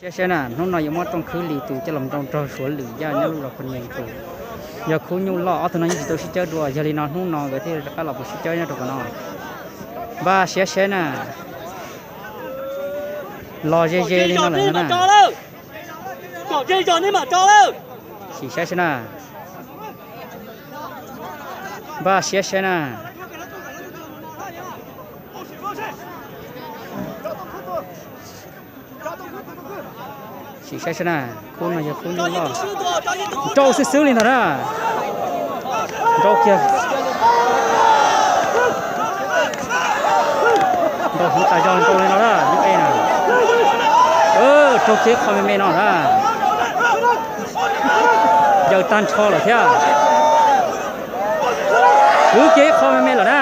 Siab saib na, hnub no yuav muab Rooj Khwb Lis tus coj los nrau nrog Suav Lwm Yaj nyob lub zos Khus Nyees tus yog Khub Nyuj Loj, ob tug no yeej tsis tau sib cawb dua, yog li no hnub no nkawd thiaj rov qab los mus sib cawb nyob rau qhov no. Npaj siab saib na, los ze ze li no lawm na. Sim saib saib na, npaj siab saib na. Sim saib saib na, khub no yog khub Nyuj Loj, nrau xwb xwb li ntag na. Nrau kiag, nrau heev tas zog, nrau li no na, Nyuj Ej na. Raug kiag ib qho me me no na. Yawm tag nrho lawm thiab. Kwv kiag ib qho me me lawm na.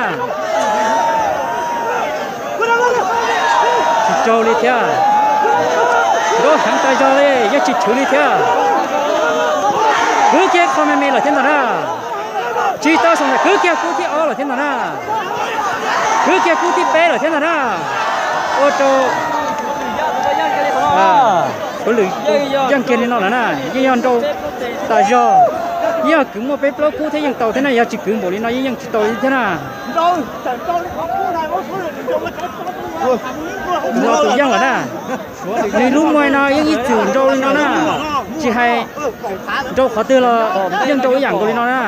Tsis raug li thiab. Nrau heev tas zog li, yeej tsis tshwv li thiab. Kwv kiag ib qho me me lawm thiab ntag na. Tsis tau xaus ntawm, kwv kiag kub thib ob lawm thiab ntag na. Kwv kiag kub thib peb lawm thiab ntag na. Ua rau Suav Lwm yeej kiag li no lawm na, yeej yog nrau tas zog. Yeej yog kwv muaj peb plaub kub thiab yeej tau thiab na, yog tsis kwv npaum li no yeej yeej tsis tau li thiab na. No tus yeej lawm na. Nws lub muaj no yeej ib txwm nrau li no na, tsis hais nrau qhov twg los yeej nrau ib yam nkaus li no na.